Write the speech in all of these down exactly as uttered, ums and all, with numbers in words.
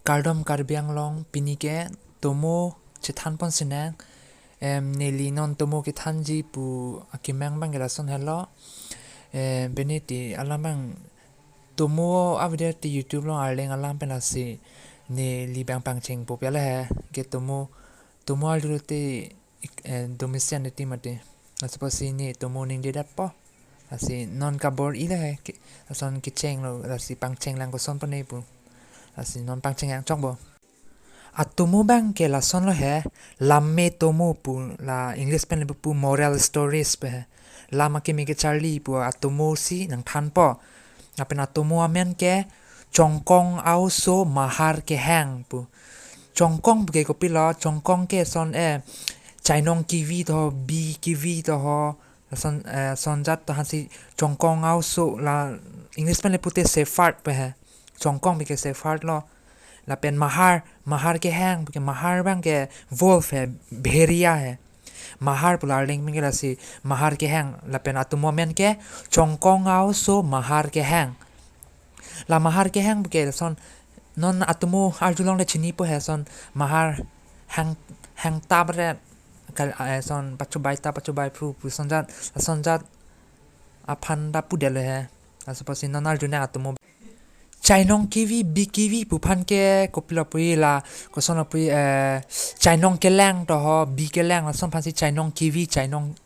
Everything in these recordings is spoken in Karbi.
Kardom Karbi Anglong, pini ke tomo chethan pon sinang. Em, neli non tomo kethanji pu akemang abang ke lason helo. Em, pini ti alam abang tomo avideo ti YouTube along arleng alam pen lasi neli abang pangcheng po pia le he. Ke tomo, tomo arlo te ik-, eh, domesian iti mati. Lasi pusi ne tomo ningje det po. Lasi non kabor-i le he, ke, lason kechenglo, lasi pangcheng lang koson pone pu. Lasi non pangcheng yang chok bo. Atomo abang ke lason lo he, Lamme Tomo pu, la English pen le pu moral stories pu he. Lam akeme kecharli pu atomo si nangthan po. Lapen atomo amen ke Chongkong Aoso Mahar Kehang pu. Chongkong pu ke kopilo, Chongkong ke son e, chainong kivi to ho, bi kivi to ho, son, eh, sonjat to hansi Chongkong Aoso, la English pen le pute shepherd pu he. Chongkong pu ke shepherd lo. Lapen Mahar, Mahar Kehang pu ke, Mahar abang ke wolf he, bheria he. Mahar pu la arleng pen ke lasi Mahar Kehang, lapen atomo amen ke Chongkong Aoso Mahar Kehang. La Mahar Kehang pu ke lason non atomo arjulong le chini po he, son mahar hang, hang tap ret kal, eh, son pachobai ta pachobai phru pu sonjat, sonjat aphan ta pu det le he. Lasi pusi non arjunang atomo. Chainong kivi, bi kivi pu aphan ke kopilo pu la, koson lo pu, eh, chainong kelang to ho, bi kelang, lason aphan si chainong kivi, chainong,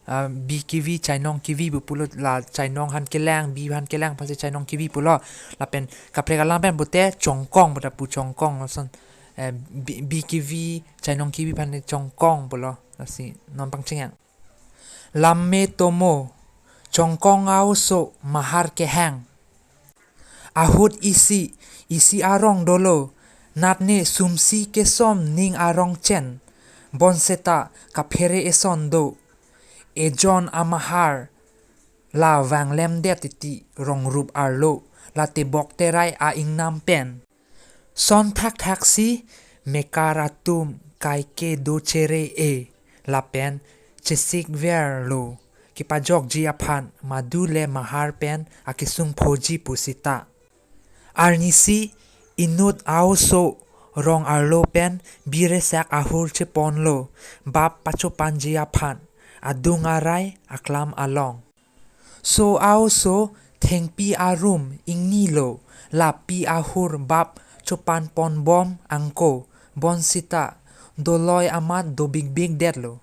ah, bi kivi, chainong kivi pu pulo, la chainong aphan kelang, bi aphan kelang aphan si chainong kivi pulo. Lapen kaprek alam pen pute Chongkong pu ta pu, Chongkong lason, eh, bi, bi kivi, chainong kivi aphan Chongkong pulo. Lasi non pangcheng yang. Lamme Tomo, Chongkong Aoso Mahar Kehang. Ahut isi, isi arong dolo, natne sumsi kesom ning arong chen, bonseta kaphere eson do. Ejon amahar, la vanglem det titi rongrup arlo, la tebok terai a-ingnam pen. Son thakthak si mekar atum kaike do chere e, lapen chesik verlo, kepajokji aphan madu le mahar pen akesung phoji pu seta. Arnisi inut aoso rong arlo pen biresak ahur cheponlo, bap pachopanji aphan, adung arai aklam along. So aoso thengpi arum ingnilo, lapi ahur bap chopan ponbom angko, bonseta doloi amat dobikbik detlo.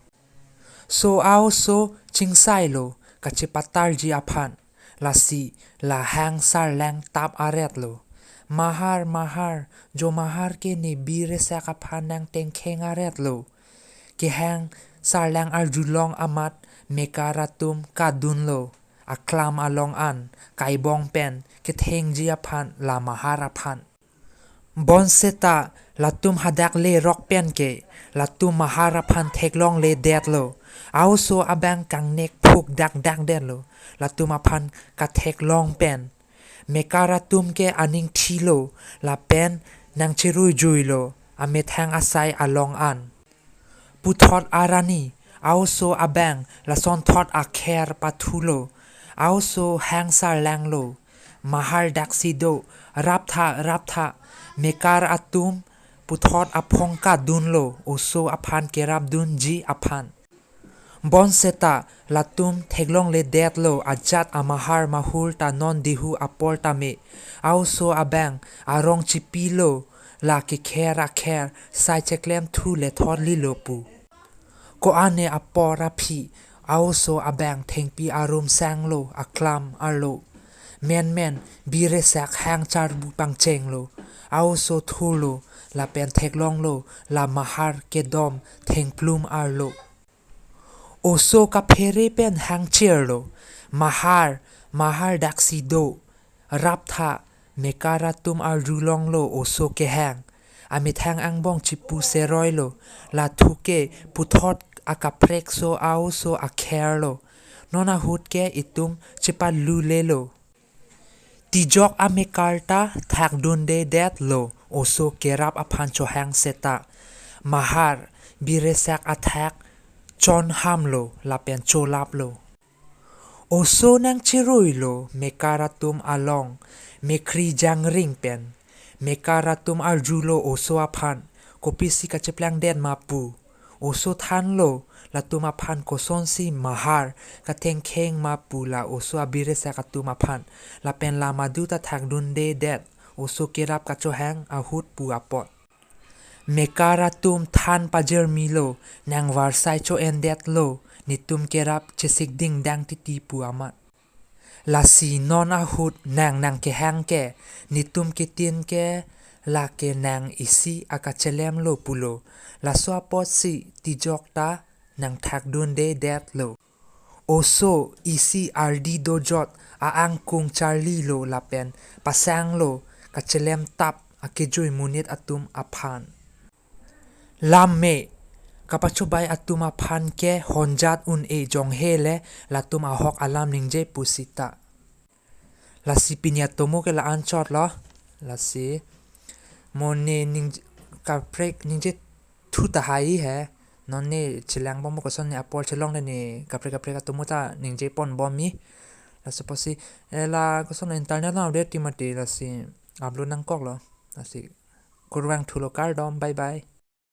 So aoso chingsailo kachepatarji aphan, lasi la hang sarlang tap aretlo. Mahar, mahar, jo mahar ke ne biresak aphan nangtengkheng aretlo. Kehang sarlang arjulong amat mekar atum kadunlo, aklam along an kaibong pen kethengji aphan la mahar aphan. Bonseta latum hadak lerok pen ke, latum mahar aphan theklongledetlo. Aoso abang kangnek phuk dakdak detlo, latum aphan katheklong pen. Mekar atum ke aning thilo, lapen nangcheruijuilo, amethang asai along an. Puthot arani, aoso abang, lasonthot akher pathulo, aoso hang sarlanglo, mahar daksi do, raptha, raptha, mekar atum, puthot aphong kadunlo, oso aphan kerapdunji aphan. Bonseta latum theklongledetlo ajat amahar mahur ta non dihu apor tame, aoso abang arong chipilo, la kekher akher sai cheklem thu le thot lilo pu. Ko-an ne apor aphi, aoso abang thengpi arum sanglo, aklam arlo. Menmen biresak hang charbu pangchenglo, aoso thurlo, lapen theklonglo, la mahar kedom thengplum arlo. Oso kaphere pen hangcherlo, mahar, mahar daksi do, raptha, mekar atum arjulonglo oso kehang. Amethang angbong chipu seroilo, lathu ke puthot akaprek so aoso akherlo. Non ahut ke itum chepalulelo. Tijok amekar ta thakdundedetlo oso kerap aphan chohang seta. Mahar, biresak athak chonhamlo lapen cholaplo. Oso nangcheruilo mekar atum along, mekhri jangring pen. Mekar atum arjulo oso aphan, kopisi kacheplangdet ma pu. Oso thanlo, latum aphan kosonsi mahar kathengkheng ma pu la oso abirsak atum aphan, lapen la madu ta thakdundedet, oso kerap kachohang ahut pu apot. Mekar atum than pajirmilo, nang varsai cho-endetlo, netum kerap chesik dingdang titi pu amat. Lasi non ahut nang nangkehang ke, netum kethin ke, lake nang isi akachelemlo pulo. Laso apotsi tijok ta nang thakdundedetlo. Oso isi ardi dojot a-angkung charlilo lapen pasanglo kachelemtap akejui monit atum aphan. Lam me, kapachobai atum aphan ke honjat un-e jonghe le latum ahok alam ningje pusita. Lasi pini atomo ke la-anchotlo. Lasi mo ne ning kaprek ningje thu tahai he. Non ne chelang bompo, koson ne apor chelong le ne kaprek kaprek atomo ta ningje ponbom mi. Laso apotsi, eh, la koson internet along update ti mati, lasi upload nangkoklo. Lasi kurvangthulo, kardom, bye bye.